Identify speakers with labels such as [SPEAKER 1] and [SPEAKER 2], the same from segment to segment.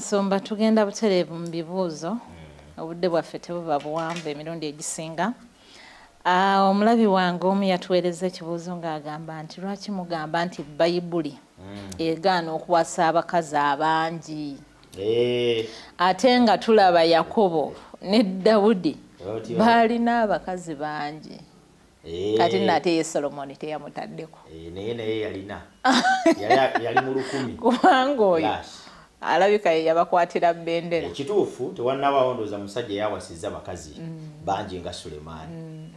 [SPEAKER 1] Musumba, tugenda butereevu mu bibuuzo. Obudde bwaffe tebuba buwanvu emirundi egisinga. Omulabi wange omu yatuweereza ekibuuzo ng'agamba nti lwaki mugamba nti Bayibuli egaana okuwasa abakazi abangi, ate nga tulaba Yakobo ne Dawudi baalina abakazi bangi. Kati nno ate ye Solomoni teyamutaddeko.
[SPEAKER 2] Naye yalina yali mu 1000,
[SPEAKER 1] kubanga oyo alabika ye yabakwatira bendera.
[SPEAKER 2] Ekituufu, tewannabaawo ndowooza musajja yawasizza bakazi bangi nga Sulemaani.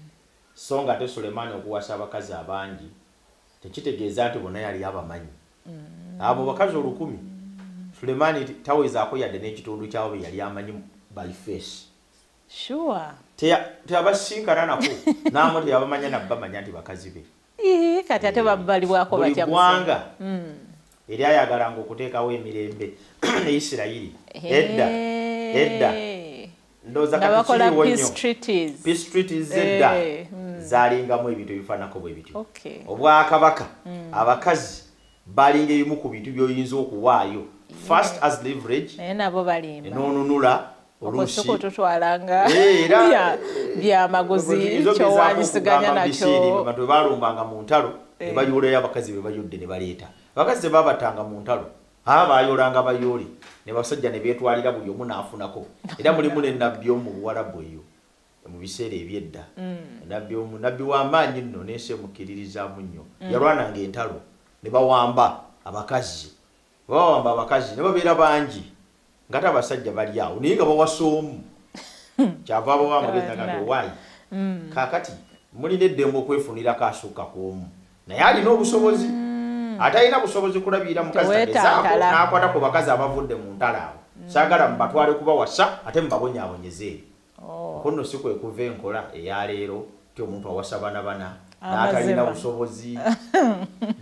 [SPEAKER 2] So nga ate Sulemaani okuwasa abakazi abangi tekitegeeza nti bonna yali abamanyi. Abo bakazi 1000 Sulemaani tawezaako yadde n'ekitundu kyabo bye yali amanyi by face. Teyabasinkana nako naamu, teyabamanya nabbamanya nti bakazi be.
[SPEAKER 1] Kati ate babbalibwako
[SPEAKER 2] buli
[SPEAKER 1] batya?
[SPEAKER 2] Ggwanga eryayagalanga okuteekawo emirembe ne Isirayiri edda edda, ndowooza
[SPEAKER 1] nga
[SPEAKER 2] kati
[SPEAKER 1] bakola
[SPEAKER 2] kiriwo
[SPEAKER 1] peace
[SPEAKER 2] nnyo.
[SPEAKER 1] treaties.
[SPEAKER 2] Peace treaties zedda zalingamu ebintu ebifaananako bwe bityo. Obwakabaka, abakazi balinga ebimu ku bintu by'oyinza okuwaayo first as leverage.
[SPEAKER 1] Naye nabo balimba.
[SPEAKER 2] N'onunula
[SPEAKER 1] okwo
[SPEAKER 2] oluusi.
[SPEAKER 1] Si kututwalanga
[SPEAKER 2] Era
[SPEAKER 1] byamaguzi kyowanyisiganya nakyo.
[SPEAKER 2] Abantu bwe balumbanga mu ntalo ne bayoolayo abakazi be bayodde ne baleeta. Abakazi tebabattanga mu ntalo, aba bayoolanga bayoole ne basajja ne beetwalira, buli omu n'afunako. Era mulimu ne nabbi omu mu Buwalabu eyo mu biseera ebyedda, nabbi omu, nabbi w'amaanyi nno n'ensi emukkiririzaamu nnyo, yalwananga entalo ne bawamba abakazi. Bawamba abakazi ne babeera bangi nga te abasajja bali awo, naye nga bawasa omu. Kyava abawa amagezi nagati, owaayi, kaakati mulina eddembe okwefunirako asukka ku omu, naye alina obusobozi. Ate alina busobozi kulabirira mukazi tagezaako
[SPEAKER 1] Teweetantala.
[SPEAKER 2] n'akwata ku bakazi abavudde mu ntalo awo. Saagala mubatwale kubawasa ate mubabonyaabonyeze eyo. Okwo nno si kwe kuva enkola eyaleero ti omuntu awasa bana bana n'atalina
[SPEAKER 1] Amazima.
[SPEAKER 2] busobozi,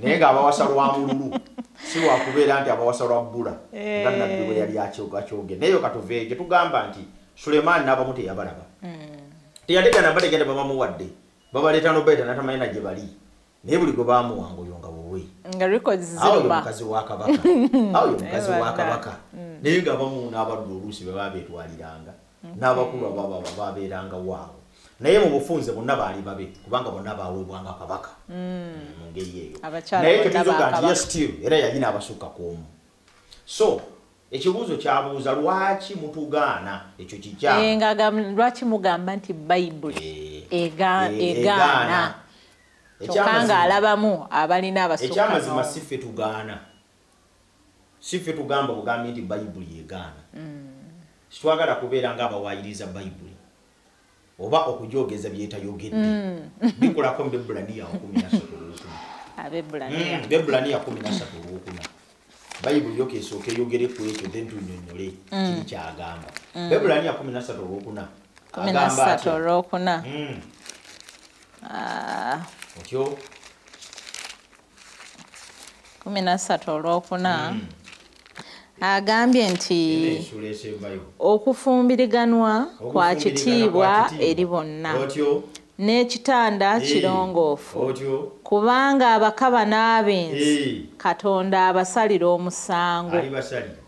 [SPEAKER 2] naye ng'abawasa lwa mululu, si lwakubeera nti abawasa lwa bbula nga nabbi bwe yali akyogedde. Naye yo katuveeyo gye tugamba nti Sulemaani n'abamu teyabalaba, teyategana bategenda, babamuwadde, babaleeta nobaita natamanyi na gye bali, naye buli gwe bamuwanga oyo nga wuwe.
[SPEAKER 1] Nga records
[SPEAKER 2] Awo ye
[SPEAKER 1] ziruma.
[SPEAKER 2] mukazi wa kabaka, awo ye mukazi wa
[SPEAKER 1] Bannange.
[SPEAKER 2] kabaka. Naye nga abamu n'abaddu oluusi be babeetwaliranga n'abakulu babeeranga waawo, naye mu bufunze bonna baali babe, kubanga bonna baweebwanga kabaka mu ngeri eyo.
[SPEAKER 1] Abakyala
[SPEAKER 2] Naye
[SPEAKER 1] bonna
[SPEAKER 2] tetuzoga
[SPEAKER 1] ba
[SPEAKER 2] nti ye
[SPEAKER 1] kabaka.
[SPEAKER 2] still era yalina abasukka ku omu. So ekibuuzo kyabuuza, lwaki mutugaana? Ekyo kikyamu.
[SPEAKER 1] Nga lwaki mugamba nti Bayibuli egaana,
[SPEAKER 2] egaana.
[SPEAKER 1] Kyokka ng'alabamu abalina abasukka
[SPEAKER 2] Ekyamazima,
[SPEAKER 1] n'omu.
[SPEAKER 2] si ffe tugaana, si ffe tugamba bugambi nti Bayibuli egaana. Sitwagala kubeera ng'abawaayiriza Bayibuli oba okugyogeza byetayogedde. Bikolako mu Bebulaniya 13 olwokuna.
[SPEAKER 1] Abebulaniya.
[SPEAKER 2] Bebulaniya 13 olwokuna. Bayibuli yo kesooka eyogere ku ekyo, then tunyonyole kiri kyagamba. Bebulaniya 13 olwokuna
[SPEAKER 1] kumi na
[SPEAKER 2] agamba
[SPEAKER 1] ssatu
[SPEAKER 2] atya?
[SPEAKER 1] olwokuna.
[SPEAKER 2] Otyo.
[SPEAKER 1] 13 olwokuna agambye nti
[SPEAKER 2] Eno essuula esembayo.
[SPEAKER 1] Okufumbiriganwa kwa
[SPEAKER 2] Okufumbiriganwa
[SPEAKER 1] kitiibwa
[SPEAKER 2] kwa kitiibwa.
[SPEAKER 1] eri bonna
[SPEAKER 2] Otyo.
[SPEAKER 1] n'ekitanda kirongoofu,
[SPEAKER 2] Otyo.
[SPEAKER 1] kubanga abakaba n'abenzi Katonda abasalira omusango.
[SPEAKER 2] Alibasalira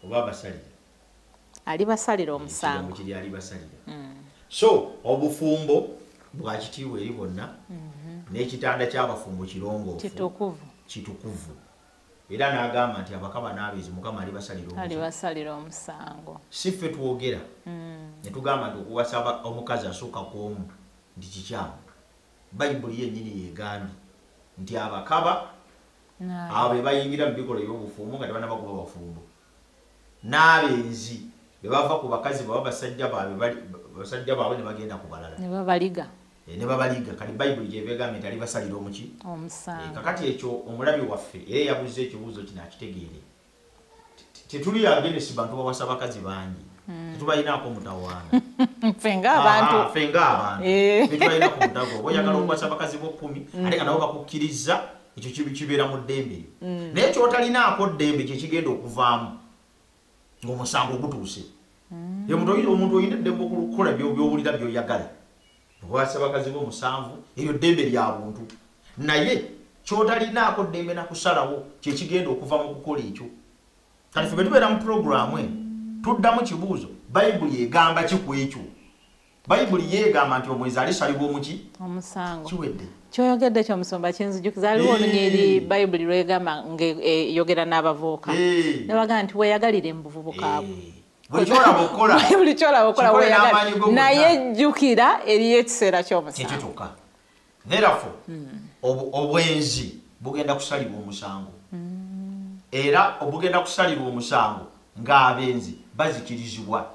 [SPEAKER 2] oba abasalira?
[SPEAKER 1] Alibasalira
[SPEAKER 2] Ekigambo
[SPEAKER 1] omusango.
[SPEAKER 2] kiri alibasalira. So obufumbo bwa kitiibwa eri bonna n'ekitanda ky'abafumbo kirongoofu,
[SPEAKER 1] kitukuvu.
[SPEAKER 2] Kitukuvu. Era n'agamba nti abakaba n'abenzi Mukama alibasalira omusango.
[SPEAKER 1] Alibasalira omusango.
[SPEAKER 2] Si ffe twogera ne tugamba nti okuwasa omukazi asukka ku omu nti kikyamu. Bayibuli yennyini yegambye nti abakaba, abo be bayingira mu bikolwa ebyobufumbo nga tebanaba kuba bafumbo, n'abenzi be bava ku bakazi baba basajja baabwe ne bagenda ku balala.
[SPEAKER 1] Ne babaliga.
[SPEAKER 2] Ne babaliga. Kati Bayibuli gyebegambye nti alibasalira omuki?
[SPEAKER 1] Omusango.
[SPEAKER 2] Kakati ekyo omulabi waffe era eyabuuza ekibuuzo kino akitegeere. Tetuli against bantu bawasa bakazi bangi, tetubalinaako mutawaana.
[SPEAKER 1] Ffe ng'abantu.
[SPEAKER 2] Aha, ffe ng'abantu tetubalinaako mutago. Oba oyagala okuwasa bakazi bo 10, ate nga nabo bakukkiriza, ekyo kibeera mu ddembe lyo. Naye kyotalinaako ddembe kyekigenda okuvaamu ng'omusango gutuuse. Ye omuntu olina eddembe okukola byowulira byoyagala, okwasa bakazi bo 7, eryo ddembe lya buntu. Naye kyotalinaako ddembe nakusalawo kyekigenda okuva mu kukola ekyo. Kati ffe bwe tubeera mu puroguramu eno tuddamu kibuuzo, Bayibuli egamba ki ku ekyo? Bayibuli yeegamba nti omwenzi alisalibwa omuki?
[SPEAKER 1] Omusango.
[SPEAKER 2] Kiwedde.
[SPEAKER 1] Kyoyogedde kyomusumba kinzijukiza, aliwo olunyiriri Bayibuli lwegamba ng'eyogera n'abavubuka. Ne bagamba nti weeyagalire mu buvubuka bwo.
[SPEAKER 2] Buli ky'olaba okukola.
[SPEAKER 1] Buli ky'olaba okukola
[SPEAKER 2] Kikole
[SPEAKER 1] weeyagalire.
[SPEAKER 2] n'amaanyi go gonna.
[SPEAKER 1] Naye jjukira eriyo ekiseera ky'omusango.
[SPEAKER 2] Kyekyo kyokka. Therefore, obwenzi bugenda kusalibwa omusango. Era obugenda kusalirwa omusango ng'abenzi bazikirizibwa.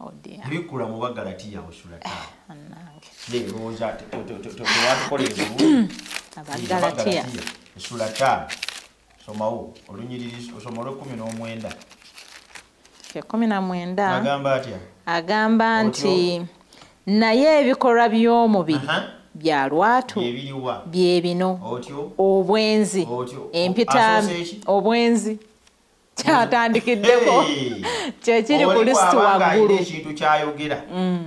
[SPEAKER 1] Oh dear.
[SPEAKER 2] Ebikkula mu Bagalatiya ssuula 5.
[SPEAKER 1] Annange.
[SPEAKER 2] Lowooza tewatukolera bulungi.
[SPEAKER 1] Abagalatiya.
[SPEAKER 2] Ssuula 5. Somawo olunyiriri osoma olw'ekkumi n'omwenda.
[SPEAKER 1] Ekkumi na mwenda.
[SPEAKER 2] Agamba atya?
[SPEAKER 1] Agamba nti naye ebikolwa by'omubiri bya lwatu
[SPEAKER 2] Byebiriwa?
[SPEAKER 1] Bye bino.
[SPEAKER 2] Otyo?
[SPEAKER 1] Obwenzi.
[SPEAKER 2] Otyo?
[SPEAKER 1] Empitambi.
[SPEAKER 2] Asoose ki?
[SPEAKER 1] Obwenzi. Kyatandikiddeko. Kye kiri ku
[SPEAKER 2] Oli
[SPEAKER 1] lisiti
[SPEAKER 2] bw'aba ng'alina
[SPEAKER 1] waggulu.
[SPEAKER 2] ekintu ky'ayogera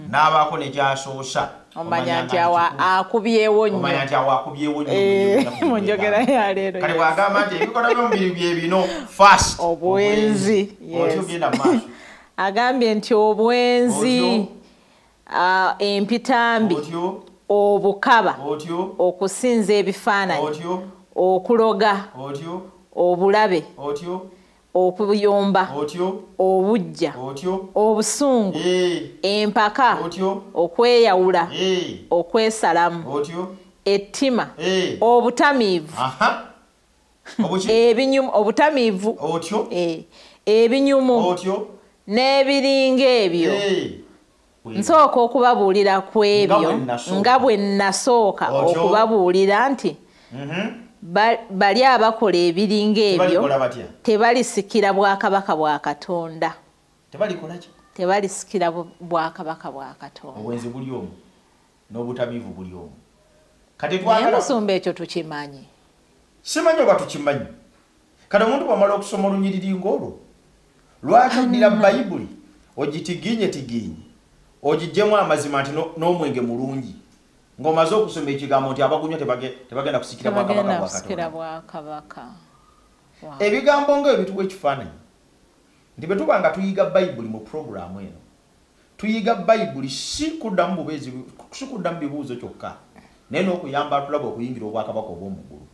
[SPEAKER 2] n'abaako ne ky'asoosa,
[SPEAKER 1] Omanya nti
[SPEAKER 2] nga
[SPEAKER 1] awa
[SPEAKER 2] kikulu.
[SPEAKER 1] akubyewo nnyo.
[SPEAKER 2] Omanya nti awo akubyewo nnyo mu
[SPEAKER 1] Mu
[SPEAKER 2] njogera
[SPEAKER 1] njogera
[SPEAKER 2] ya
[SPEAKER 1] ya leero,
[SPEAKER 2] Kati
[SPEAKER 1] yes.
[SPEAKER 2] bw'agamba nti ebikolwa by'omubiri bye bino, first,
[SPEAKER 1] Obwenzi,
[SPEAKER 2] obwenzi. Otyo
[SPEAKER 1] yes.
[SPEAKER 2] genda mu maaso.
[SPEAKER 1] Agambye nti obwenzi,
[SPEAKER 2] Otyo?
[SPEAKER 1] empitambi,
[SPEAKER 2] Otyo?
[SPEAKER 1] obukaba,
[SPEAKER 2] Otyo?
[SPEAKER 1] okusinza ebifaananyi,
[SPEAKER 2] Otyo?
[SPEAKER 1] okuloga,
[SPEAKER 2] Otyo?
[SPEAKER 1] obulabe,
[SPEAKER 2] Otyo?
[SPEAKER 1] okuyomba,
[SPEAKER 2] Otyo?
[SPEAKER 1] obuggya,
[SPEAKER 2] Otyo?
[SPEAKER 1] obusungu, empaka,
[SPEAKER 2] Otyo?
[SPEAKER 1] okweyawula, okwesalamu,
[SPEAKER 2] Otyo?
[SPEAKER 1] ettima, obutamiivu,
[SPEAKER 2] Obuki?
[SPEAKER 1] ebinyumu, obutamiivu,
[SPEAKER 2] Otyo?
[SPEAKER 1] Ebinyumu,
[SPEAKER 2] Otyo?
[SPEAKER 1] n'ebiringa ebyo. Nsooka okubabuulira ku ebyo
[SPEAKER 2] Nga bwe nasooka.
[SPEAKER 1] nga bwe nasooka
[SPEAKER 2] Otyo?
[SPEAKER 1] okubabuulira nti bali abakola ebiringa ebyo
[SPEAKER 2] Tebalikola batya?
[SPEAKER 1] Tebalisikira bwakabaka bwa Katonda.
[SPEAKER 2] Tebalikola ki?
[SPEAKER 1] Tebalisikira bwakabaka bwa Katonda.
[SPEAKER 2] Obwenzi buli omu n'obutamiivu buli omu. Kati
[SPEAKER 1] Naye
[SPEAKER 2] twagala
[SPEAKER 1] musumba ekyo tukimanyi.
[SPEAKER 2] Simanyi oba tukimanyi. Kati omuntu bw'amala okusoma olunyiriri ng'olwo, lwaki oddira Bayibuli ogitigiinye tigiinye ogiggyemu amazima nti n'omwenge mulungi, ng'omaze okusoma ekigambo nti abagunywa tebagenda kusikira bwakabaka
[SPEAKER 1] Tebagenda
[SPEAKER 2] bwa
[SPEAKER 1] kusikira
[SPEAKER 2] Katonda.
[SPEAKER 1] bwakabaka. Wow.
[SPEAKER 2] Ebigambo nga ebyo bituwa ekifaananyi nti bwe tuba nga tuyiga Bayibuli mu puroguraamu eno, tuyiga Bayibuli si kuddamu bubeezi, si kuddamu bibuuzo kyokka, naye n'okuyamba atulaba okuyingira obwakabaka obw'omu ggulu.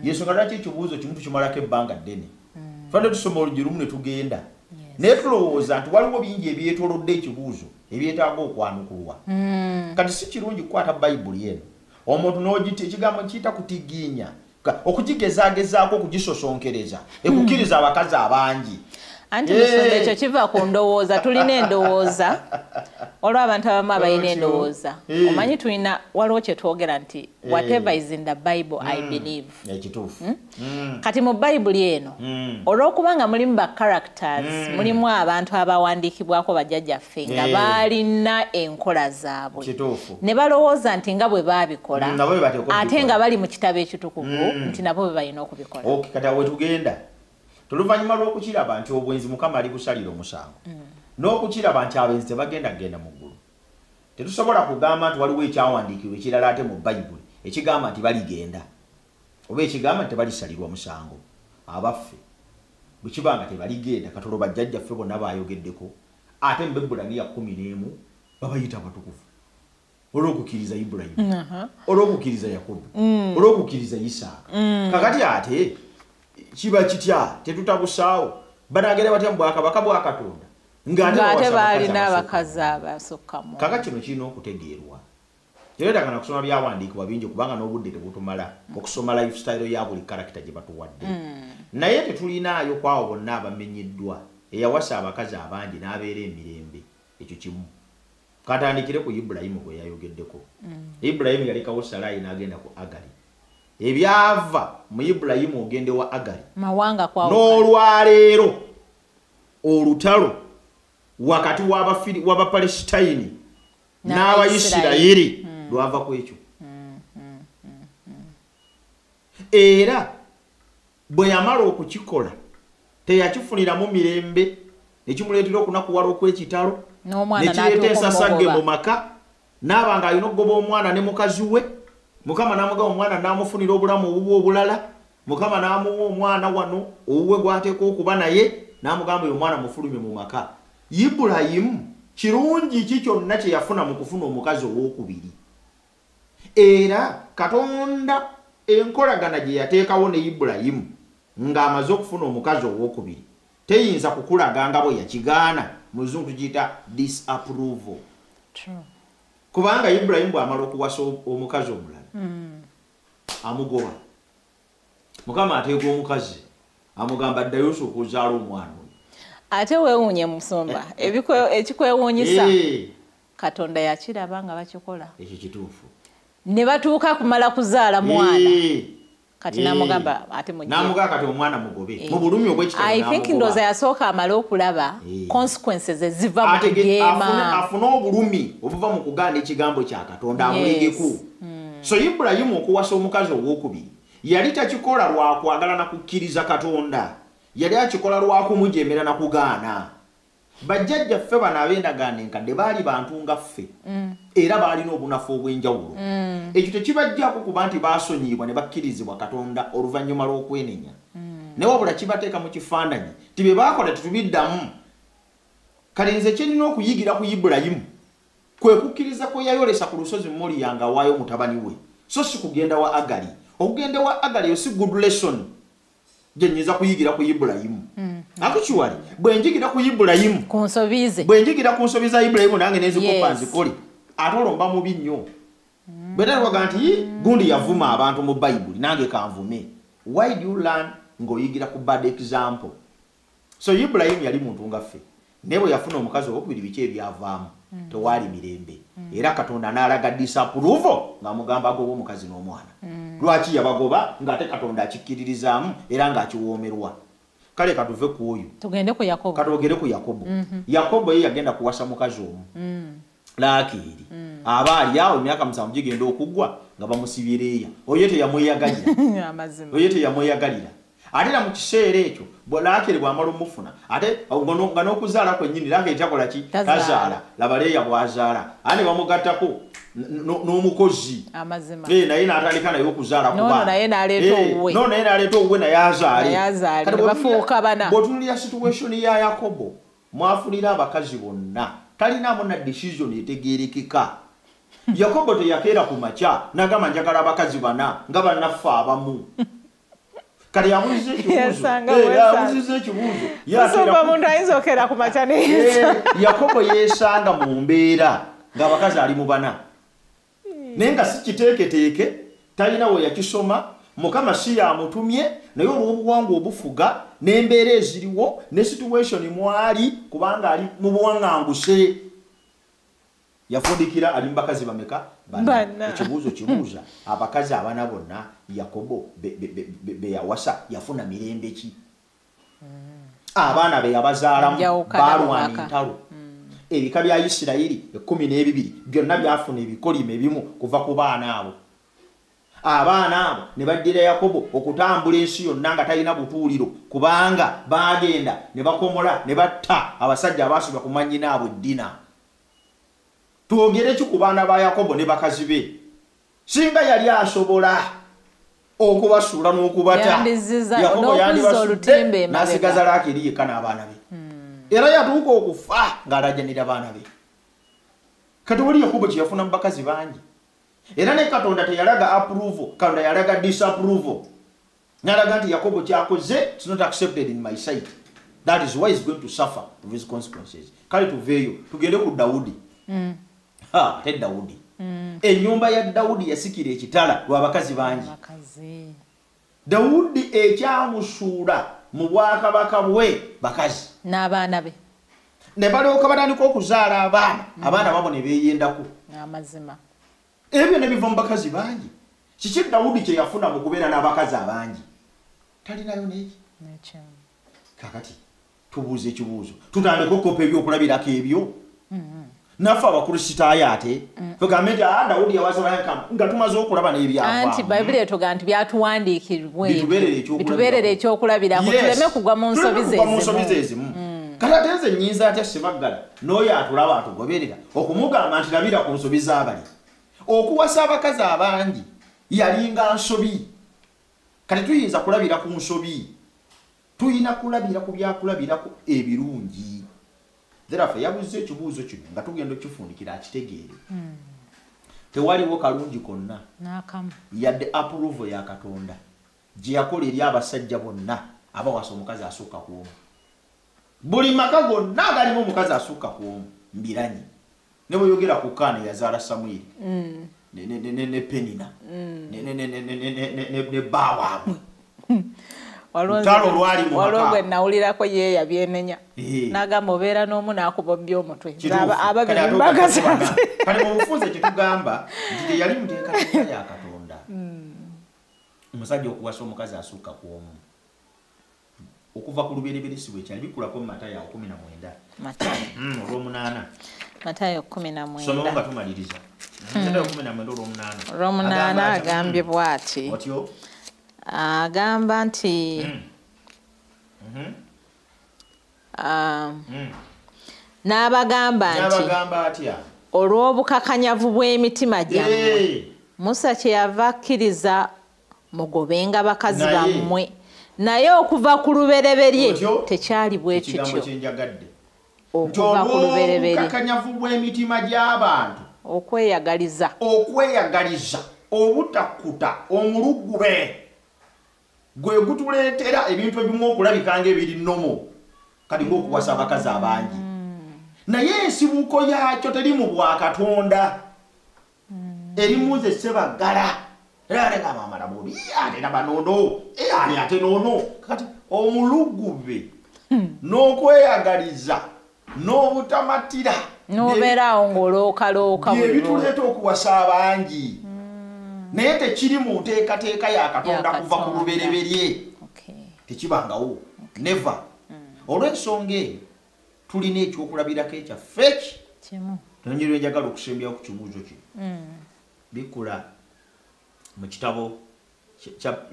[SPEAKER 2] Yensonga lwaki ekibuuzo kimu tukimalako ebbanga ddene. Tubadde tusoma oluggi lumu ne tugenda. Naye tulowooza nti waliwo bingi ebyetoolodde ekibuuzo ebyetaaga okwanukulwa. Kati si kirungi kukwata Bayibuli eno omuntu n'ogita ekigambo kiyita kutigiinya, okugigezaagezaako okugisosonkereza ekukkiriza abakazi abangi.
[SPEAKER 1] Anti musumba ekyo kiva ku ndowooza, tulina endowooza. Waliwo abantu abamu abalina
[SPEAKER 2] Otyo.
[SPEAKER 1] endowooza. Omanyi tulina, waliwo kye twogera nti whatever is in the Bible I believe.
[SPEAKER 2] Ekituufu.
[SPEAKER 1] Kati mu Bayibuli eno, olw'okubanga mulimu ba characters, mulimu abantu abawandiikibwako bajjajjaffe nga baalina enkola zaabwe. Ne balowooza nti nga bwe baabikola,
[SPEAKER 2] Nabo bwe bateekwa
[SPEAKER 1] ate
[SPEAKER 2] okubikola.
[SPEAKER 1] nga bali mu kitabo ekitukuvu, nti nabo bwe balina okubikola.
[SPEAKER 2] Okay, kati awo we tugenda. Oluvannyuma lw'okukiraba nti obwenzi Mukama alibusalira omusango, n'okukiraba nti abenzi tebagenda kugenda mu ggulu, tetusobola kugamba nti waliwo ekyawandiikibwa ekirala ate mu Bayibuli ekigamba nti baligenda oba ekigamba nti tebalisalirwa musango. Abaffe bwe kiba nga tebaligenda, katolo bajjajjaffe bonna baayogeddeko, ate mu Bebbulaniya 11 babayita abatukuvu olw'okukkiriza Ibulayimu, olw'okukkiriza Yakobo, olw'okukkiriza Isaaka. Kakati ate kiba kitya? Tetutabusaawo. Banaagenda batya mu bwakabaka bwa Katonda ng'ate
[SPEAKER 1] Ng'ate
[SPEAKER 2] bawasa
[SPEAKER 1] baalina
[SPEAKER 2] abakazi
[SPEAKER 1] abakazi abasukkamu?
[SPEAKER 2] Kaka kino kirina okutegeerwa. Teweetaaga na kusoma byawandiikibwa bingi kubanga n'obudde tebutumala okusoma lifestyle ya buli character gye batuwadde. Naye tetulinaayo ku abo bonna abamenyeddwa eyawasa abakazi abangi n'abeera emirembe. Ekyo kimu. Katandikire ku Ibulayimu gwe yayogeddeko. Ibulayimu yalekawo Salaayi n'agenda ku Agali. Ebyava mu Ibulayimu ogende wa Agali.
[SPEAKER 1] Mawanga kwawukana.
[SPEAKER 2] N'olwaleero olutalo wakati w'Abapalesitayini n'Abayisirayiri lwava ku ekyo. Era bwe yamala okukikola teyakifuniramu mirembe, nekimuleetera okunakuwala okw'ekitalo,
[SPEAKER 1] N'omwana
[SPEAKER 2] nekireeta
[SPEAKER 1] n'atuuka
[SPEAKER 2] ensasagge
[SPEAKER 1] omugoba.
[SPEAKER 2] mu maka, n'aba ng'alina okugoba omwana ne mukazi we. Mukama n'amugaba omwana n'amufunira obulamu obubwe obulala. Mukama n'amuwa omwana wano owuwe gw'ateekwa okuba naye, N'amugamba oyo omwana mufulumye mu maka. Ibulayimu kirungi ki kyonna kye yafuna mu kufuna omukazi owookubiri? Era Katonda enkolagana gye yateekawo ne Ibulayimu ng'amaze okufuna omukazi owookubiri teyinza kukulaga nga bwe yakigaana. Mu Luzungu tugiyita disapproval. Kubanga Ibulayimu bw'amala okuwasa omukazi omulala amugoba. Mukama ateeka omukazi amugamba ddayo osooka ozaala omwana oyo.
[SPEAKER 1] Ate weewuunye musumba, ekikwewuunyisa Katonda yakiraba nga bakikola.
[SPEAKER 2] Ekyo kituufu.
[SPEAKER 1] Ne batuuka kumala kuzaala mwana. Kati n'amugamba ate mujje.
[SPEAKER 2] N'amugamba kati omwana mugobe. Mu bulumi obw'ekitalo
[SPEAKER 1] I think ndowooza yasooka amale okulaba consequences eziva mu kujeema.
[SPEAKER 2] Afune obulumi obuva mu kugaana ekigambo kya Katonda amulegeku. So Ibulayimu okuwasa omukazi owookubiri yali takikola lwa kwagala na kukkiriza Katonda. Yali akikola lwa kumujeemera na kugaana. Bajjajjaffe bano ab'endagaano enkadde baali bantu nga ffe. Era baalina obunafu obw'enjawulo. Ekyo tekibajjaako kuba nti baasonyiyibwa ne bakkirizibwa Katonda oluvannyuma lw'okwenenya. Naye wabula kibateeka mu kifaananyi ti bye baakola tetubiddamu. Kale nze kye nnina okuyigira ku Ibulayimu kwe kukkiriza kwe yayolesa ku lusozi Moliya ng'awaayo mutabani we, so si kugenda wa Agali. Okugenda wa Agali eyo si good lesson gye nnyinza kuyigira ku Ibulayimu. Actually, bwe njigira ku Ibulayimu,
[SPEAKER 1] ku nsobi ze,
[SPEAKER 2] bwe njigira ku nsobi za Ibulayimu nange ne nzikopa nzikole, ate olwo mba mubi nnyo. Bwe nalwaga nti gundi yavuma abantu mu Bayibuli nange kanvume. Why do you learn ng'oyigira ku bad example? So Ibulayimu yali muntu nga ffe. Naye bwe yafuna omukazi owokubiri biki ebyavaamu? Tewaali mirembe. Era Katonda n'alaga disapproval ng'amugamba agoba omukazi n'omwana. Lwaki yabagoba ng'ate Katonda akikkiririzaamu era ng'akiwoomerwa? Kale katuve ku oyo.
[SPEAKER 1] Tugende ku Yakobo.
[SPEAKER 2] Katwogere ku Yakobo. Yakobo ye yagenda kuwasa mukazi omu. Laakeeri. Aba ali awo emyaka 7 gigenda okuggwa nga bamusibye Leeya. Oyo teyamweyagalira.
[SPEAKER 1] Amazima.
[SPEAKER 2] Oyo teyamweyagalira. Ate era mu kiseera ekyo Laakeeri bw'amala omufuna ate nga n'okuzaala kwennyini Laakeeri takola ki? Tazaala. Laba Leeya bw'azaala. Ate ne bamugattako n'omukozi.
[SPEAKER 1] Amazima.
[SPEAKER 2] Naye n'atandika naye okuzaala ku baana.
[SPEAKER 1] Naye n'aleeta owuwe.
[SPEAKER 2] No, naye n'aleeta owuwe naye azaale.
[SPEAKER 1] Naye azaale. Ne bafuuka bana.
[SPEAKER 2] Bw'otunuulira situation ya Yakobo mwafunira abakazi bonna. Talinaamu na decision etegeerekeka. Yakobo teyakeera ku makya n'agamba njagala abakazi bana nga bannaffe abamu. Kati abuuziza ekibuuzo. Abuuziza ekibuuzo.
[SPEAKER 1] Musumba omuntu ayinza okeera ku makya ne
[SPEAKER 2] Yakobo yeesanga mu mbeera ng'abakazi ali mu bana. Naye nga si kiteeketeeke, talina we yakisoma, Mukama si yamutumye, naye olw'obuwangwa obufuga n'embeera eziriwo ne situation mwali kubanga ali mu buwaŋŋanguse. Yafundikira ali mu bakazi bameka? Bana. Ekibuuzo kibuuza abakazi abana bonna Yakobo be yawasa yafuna mirembe ki? Abaana be yabazaalamu baalwana entalo. Ebika bya Isirayiri 12 byonna byafuna ebikolimo ebimu kuva ku baana abo. Abaana abo ne baddira Yakobo okutambula ensi yonna nga talina butuuliro kubanga baagenda ne bakomola ne batta abasajja abaasubwa ku mwannyinaabwe Dina. Twogere ki ku baana ba Yakobo ne bakazi be? Singa yali asobola okubasuula n'okubata, Yakobo yandibasudde n'asigaza Laakeeri yekka n'abaana be. Era yatuuka okufa ng'alajanira baana be. Kati wali Yakobo kye yafuna mu bakazi bangi. Era ne Katonda teyalaga approval, Katonda yalaga disapproval. N'alaga nti Yakobo ky'akoze it's not accepted in my sight. That is why he's going to suffer with his consequences. Kale tuveeyo tugende ku Dawudi. Ate Dawudi. Ennyumba ya Dawudi yasikira ekitala lw'abakazi bangi. Dawudi ekyamusuula mu bwakabaka bwe bakazi
[SPEAKER 1] n'abaana be.
[SPEAKER 2] Ne balyoka batandika okuzaala abaana, abaana babo ne beeyendako.
[SPEAKER 1] Amazima.
[SPEAKER 2] Ebyo ne biva mu bakazi bangi. Kiki Dawudi kye yafuna mu kubeera n'abakazi abangi? Talinayo n'eki. Kaakati tubuuze ekibuuzo, tutandike okukoppa ebyokulabirako ebyo. Naffe Abakristaayo ate tugambe nti Dawudi yawasa nga tumaze okulaba n'ebyavaamu.
[SPEAKER 1] Anti Bayibuli etugamba nti byatuwandiikirwa bitubeerere ekyokulabirako tuleme kugwa mu nsobi ze
[SPEAKER 2] ezimu. Kati ate nze nnyinza atya Ssebaggala n'oyo atulaba atugoberera okumugamba nti labira ku nsobi z'abali. Okuwasa abakazi abangi yalinga nsobi. Kati tuyinza kulabira ku nsobi. Tulina kulabira ku byakulabirako ebirungi. Therefore yabuze ekibuuzo kino nga tugenda okifundikira akitegeere. Tewaliwo kalungi konna yadde approval ya Katonda gye yakola eri abasajja bonna abawasa omukazi asukka ku omu. Buli maka gonna agalimu omukazi asukka ku omu mbiranyi. Ne bw'oyogera ku Kaana yazaala Samwiri ne Penina ne bba waabwe. Waliwo
[SPEAKER 1] gwe nawulirako ye yabyenenya n'agamba obeera n'omu n'akuba omutwe ababiri mbagazi.
[SPEAKER 2] Kale mu bufunze kyetugamba nti teyali muteekateeka ya Katonda omusajja okuwasa omukazi asukka ku omu okuva ku lubereberye si bwe kyali. Bikulako mu Matayo 19 olw'omunaana.
[SPEAKER 1] Matayo 19.
[SPEAKER 2] Soma nga tumaliriza. Matayo 19 olw'omunaana.
[SPEAKER 1] Olw'omunaana agambye bw'ati.
[SPEAKER 2] Otyo?
[SPEAKER 1] Agamba nti n'abagamba nti olw'obukakanyavu bw'emitima gyammwe Musa kyeyava akkiriza mugobenga bakazi bammwe, naye okuva ku lubereberye tekyali bwe kityo. Okuva ku lubereberye
[SPEAKER 2] obukakanyavu bw'emitima gy'abantu,
[SPEAKER 1] okweyagaliza
[SPEAKER 2] obutakuta omulugube gwe gutuleetera ebintu ebimu okulabika ng'ebiri nnomo, kati ng'okuwasa abakazi abangi. Naye ensibuko yakyo teri mu bwakatonda, eri mu nze Ssebaggala. Era ngamba amala bubi ate nabanono ate nono. Kati omulugube n'okweyagaliza n'obutamatira
[SPEAKER 1] n'obeeraawo ng'olookalooka
[SPEAKER 2] bye bituleeta okuwasa abangi. Naye tekiri mu nteekateeka ya Katonda kuva ku lubereberye, tekibangawo, never. Olw'ensonga eyo tulina ekyokulabirako ekyaffe
[SPEAKER 1] kimu.
[SPEAKER 2] Nonyero njagala okusembyawo ku kibuuzo kino. Bikula mu kitabo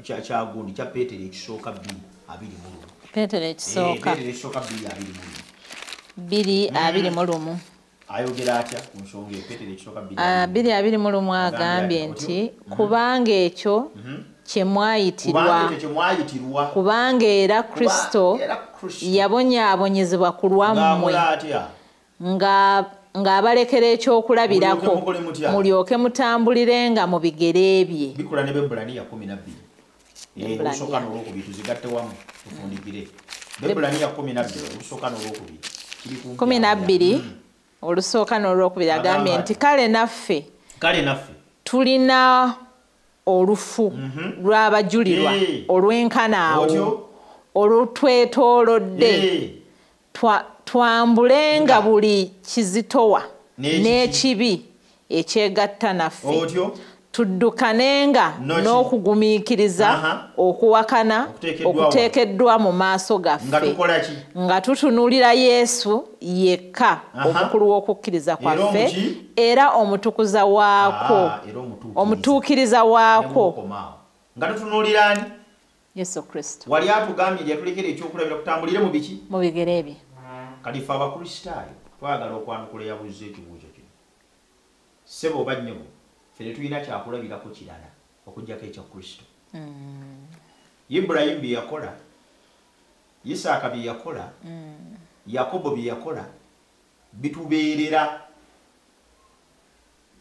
[SPEAKER 2] kya gundi kya Peetero ekisooka 2:21.
[SPEAKER 1] Peetero ekisooka.
[SPEAKER 2] Peetero ekisooka 2:21.
[SPEAKER 1] 2:21.
[SPEAKER 2] Ayogera atya ku nsonga eyo? Peetero ekisooka
[SPEAKER 1] 2:21 agambye nti kubanga ekyo kye mwayitirwa, kubanga era Kristo yabonyaabonyezebwa ku lwammwe ng'abalekera ekyokulabirako mulyoke mutambulirenga mu bigere bye.
[SPEAKER 2] Bikula ne Bebbulaniya 12. Olusooka n'olwokubiri tuzigatte wamu tufundikire. Bebbulaniya 12 olusooka n'olwokubiri.
[SPEAKER 1] 12 olusooka n'olwokubiri agambye nti kale naffe tulina olufu lw'abajulirwa olwenkana awo olutwetoolodde, twambulenga buli kizitowa n'ekibi ekyegatta naffe, tuddukanenga n'okugumiikiriza okuwakana okuteekeddwa mu maaso gaffe, nga tutunuulira Yesu yekka omukulu w'okukkiriza kwaffe era omutukuza waakwo, omutuukiriza waakwo.
[SPEAKER 2] Nga tutunuulira ani?
[SPEAKER 1] Yesu Kristo.
[SPEAKER 2] Wali atugambye yatulekera ekyokulabira kutambulire mu biki?
[SPEAKER 1] Mu bigere bye.
[SPEAKER 2] Kati ffe Abakristaayo twagala okwanukula eyabuuza ekibuuzo kino. Ssebo oba nnyabo, ffe tetulina kyakulabirako kirala okuggyako ekya Kristo. Ibulayimu bye yakola, Isaaka bye yakola, Yakobo bye yakola bitubeerera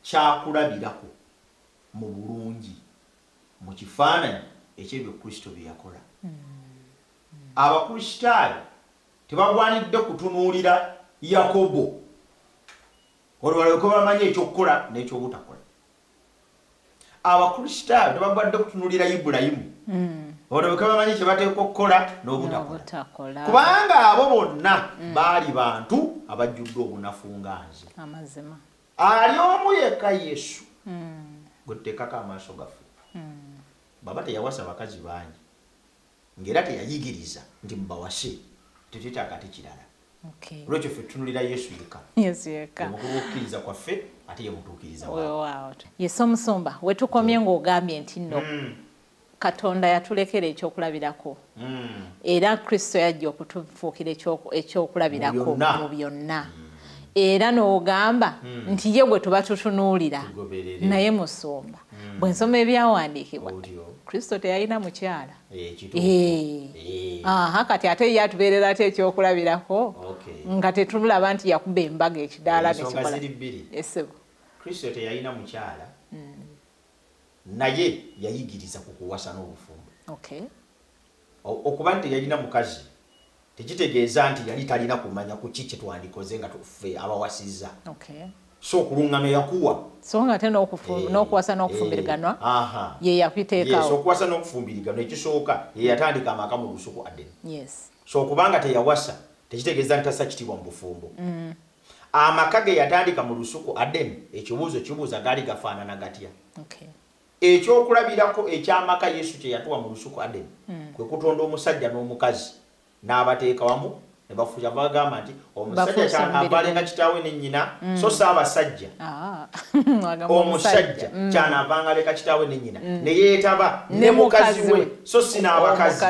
[SPEAKER 2] kyakulabirako mu bulungi mu kifaananyi ekyebyo Kristo bye yakola. Abakristaayo tebagwanidde kutunuulira Yakobo olwo balyoke bamanye ekyokukola n'ekyobutakola. Abakristaayo tebagwanidde kutunuulira Ibulayimu olwo balyoke bamanye kye bateekwa okukola n'obutakola, kubanga abo bonna baali bantu abajjudde obunafu nga nze. Ali omu yekka Yesu gwe tuteekako amaaso gaffe. Baba teyawasa bakazi bangi ng'era teyayigiriza nti mubawase, tetwetaaga ate kirala. Olwekyo ffe tutunulira Yesu yekka.
[SPEAKER 1] Yesu yekka.
[SPEAKER 2] Omukulu w'okukkiriza kwaffe ate ye mutuukiriza
[SPEAKER 1] waakwo. Yesu omusumba, we tukomye ng'ogambye nti nno Katonda yatulekera ekyokulabirako era Kristo yajja okutufuukira ekyokulabirako mu byonna. Era n'ogamba nti ye gwe tuba tutunuulira naye musumba. Bwe nsoma ebyawandiikibwa, Kristo teyalina mukyala. Aha, kati ate ye atubeerera ate ekyokulabirako nga tetulaba nti yakuba embaga ekidaala
[SPEAKER 2] nekikola.
[SPEAKER 1] Esebo.
[SPEAKER 2] Kristo teyalina mukyala, naye yayigiriza ku kuwasa n'obufumbo. Okuba nti teyalina mukazi tekitegeeza nti yali talina kumanya ku ki kye twandikoze nga ffe abawasizza. So okulungamya yakuwa.
[SPEAKER 1] So nga ate n'okuwasa n'okufumbiriganwa ye yakiteekawo.
[SPEAKER 2] Yes, okuwasa n'okufumbiriganwa ekisooka ye yatandika amaka mu lusuku Adeni.
[SPEAKER 1] Yes.
[SPEAKER 2] So okubanga teyawasa tekitegeeza nti tassa kitiibwa mu bufumbo. Amaka ge yatandika mu lusuku Adeni, ekibuuzo kibuuza gaali gafaanana gatya? Ekyokulabirako eky'amaka Yesu kye yatuwa mu lusuku Adeni kwe kutonda omusajja n'omukazi n'abateeka wamu ne bafuuka, bagamba nti omusajja kyanaava kitaawe ne nnyina, so si abasajja. Omusajja kyanaavanga aleka kitaawe ne nnyina ne yeetaba ne mukazi we, so si n'abakazi.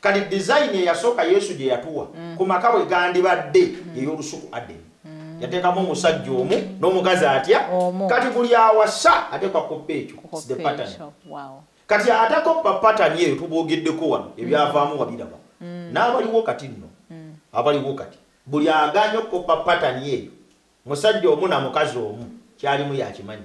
[SPEAKER 2] Kati design eyasooka Yesu gye yatuwa ku maka bwe gandibadde ey'olusuku Adeni. Yateekamu omusajja omu n'omukazi atya? Kati buli awasa ateekwa koppa ekyo. The pattern. Kati atakoppa pattern eyo tuboogeddeko wano ebyavaamu wabiraba. N'abaliwo kati nno, abaliwo kati buli aganye okukoppa pattern eyo, musajja omu na mukazi omu, kyalimu yakimanyi.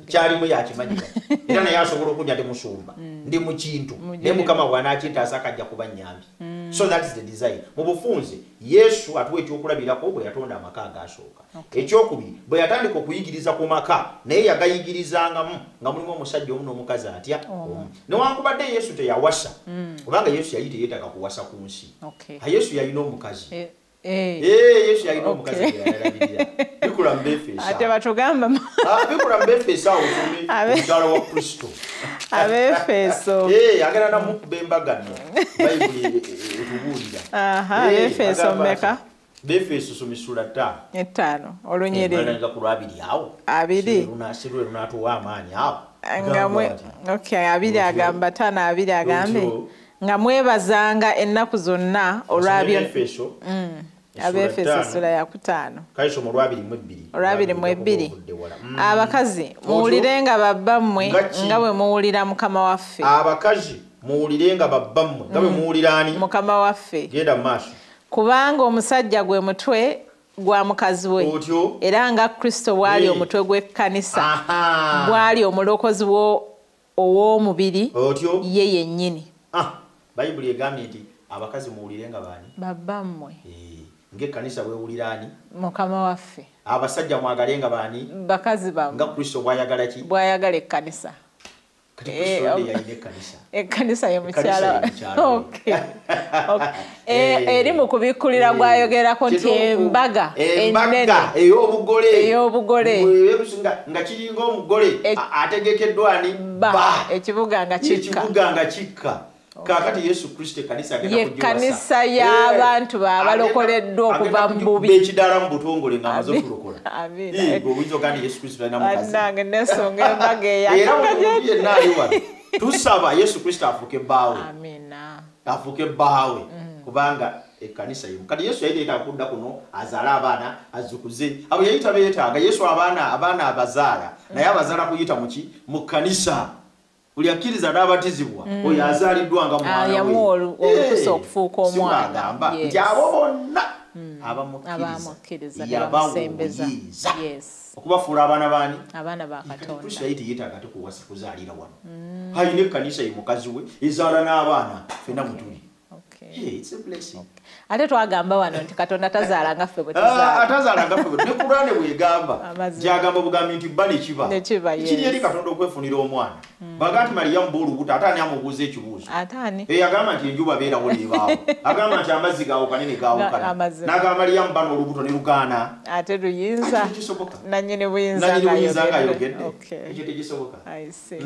[SPEAKER 2] Kyalimu yakimanyi. Era naye asobola okunya temusumba. Ndi mu kintu. Naye Mukama bw'anaakintaasa akajja kuba nnyambi. So that is the design. Mu bufunze Yesu atuwa ekyokulabirako bwe yatonda amaka agasooka. Ekyokubiri, bwe yatandika okuyigiriza ku maka, naye yagayigirizangamu nga mulimu omusajja omu n'omukazi atya omu. Newankubadde Yesu teyawasa, kubanga Yesu yali teyeetaaga kuwasa ku nsi. Yesu yalina omukazi. Yesu yalina omukazi gwe yalabirira. Bikula mu Befeso.
[SPEAKER 1] Ate batugamba
[SPEAKER 2] bikula mu Befeso awo osome omukyala wa Kristo.
[SPEAKER 1] Abefeso.
[SPEAKER 2] Agenda namukuba embaga nno. Bayibuli etubuulira.
[SPEAKER 1] Abefeso mmeka?
[SPEAKER 2] Befeso soma essula 5.
[SPEAKER 1] 5 olunyiriri.
[SPEAKER 2] Nga ku lwabiri awo.
[SPEAKER 1] 2.
[SPEAKER 2] Lunasirwe lunatuwa amaanyi awo.
[SPEAKER 1] Nga mwe, 2 agamba 5 2 agambe. Nga mwebazanga ennaku zonna olwabyo.
[SPEAKER 2] Abefeso.
[SPEAKER 1] Abefeso sura ya 5.
[SPEAKER 2] Kaisoma olwabiri mu 2.
[SPEAKER 1] Olwabiri mu 2. Abakazi muwulirenga babbammwe nga bwe muwulira Mukama waffe.
[SPEAKER 2] Abakazi muwulirenga babbammwe nga bwe muwulira ani?
[SPEAKER 1] Mukama waffe.
[SPEAKER 2] Genda mu maaso.
[SPEAKER 1] Kubanga omusajja gwe mutwe gwa mukazi we. Era nga Kristo bw'ali omutwe gw'ekkanisa. Bw'ali omulokozi ow'omubiri ye yennyini.
[SPEAKER 2] Bayibuli egambye nti abakazi muwulirenga baani?
[SPEAKER 1] Babbammwe.
[SPEAKER 2] Ng'ekkanisa bw'ewulira ani?
[SPEAKER 1] Mukama waffe.
[SPEAKER 2] Abasajja mwagalenga baani?
[SPEAKER 1] Bakazi bammwe.
[SPEAKER 2] Nga Kristo bw'ayagala ki?
[SPEAKER 1] Bw'ayagala ekkanisa.
[SPEAKER 2] Kati Kristo ye yalina ekkanisa.
[SPEAKER 1] Ekkanisa ye mukyala. Eri mu kubikkulira gw'ayogerako nti embaga ennene
[SPEAKER 2] ey'obugole. Nga kiringa omugole ategekeddwa ani?
[SPEAKER 1] Bba. Ekibuga nga kikka.
[SPEAKER 2] Ekibuga nga kikka. Kaakati Yesu Kristo ekkanisa agenda
[SPEAKER 1] kugiwasa. Ye kkanisa y'abantu abalokoleddwa okuva mu bubi.
[SPEAKER 2] Ekidaala mu butongole ng'amaze okulokola.
[SPEAKER 1] Amiina.
[SPEAKER 2] Oyinza ogamba nti Yesu Kristo talina mukazi.
[SPEAKER 1] Bannange neesonga embaga
[SPEAKER 2] Era omuntu yenna ali wano tusaba Yesu Kristo afuuke bbaawe.
[SPEAKER 1] Amiina.
[SPEAKER 2] Afuuke bbaawe kubanga ekkanisa ye. Kati Yesu yali yeetaaga kudda kuno azaale abaana azzukuze. Abo yali tabeetaaga. Yesu abaana abazaala naye abazaala kuyita mu ki? Mu kkanisa. Buli akkiriza n'abatizibwa oyo azaaliddwa nga mwana we.
[SPEAKER 1] Yamuwa olukusa okufuuka omwana.
[SPEAKER 2] Agamba nti abo bonna abamukkiriza yabawa obuyinza okubafuula abaana baani?
[SPEAKER 1] Abaana ba Katonda.
[SPEAKER 2] Kristo yali teyeetaaga ate kuwasa kuzaalira wano. Alina ekkanisa ye mukazi we ezaala n'abaana ffenna mwe tuli. It's a blessing.
[SPEAKER 1] Ate twagamba wano nti Katonda tazaala nga ffe bwe tuzaala.
[SPEAKER 2] Atazaala nga ffe bwe. Ne Kuraane bw'egamba. Gy'agamba bugambi nti bba ne kiba. Kiri eri Katonda okwefunira omwana. Baga nti Mariyamu b'olubuto ate ani amubuuza ekibuuzo?
[SPEAKER 1] Ate ani?
[SPEAKER 2] Agamba nti enjuba beerawo n'ebaawo. Agamba nti amazzi gaawukane ne gaawukana. N'agamba Mariyamu bano olubuto ne lugaana.
[SPEAKER 1] Ate luyinza.
[SPEAKER 2] Tekisoboka.
[SPEAKER 1] Nannyini buyinza
[SPEAKER 2] nga ayogedde. Ekyo tekisoboka.
[SPEAKER 1] I see.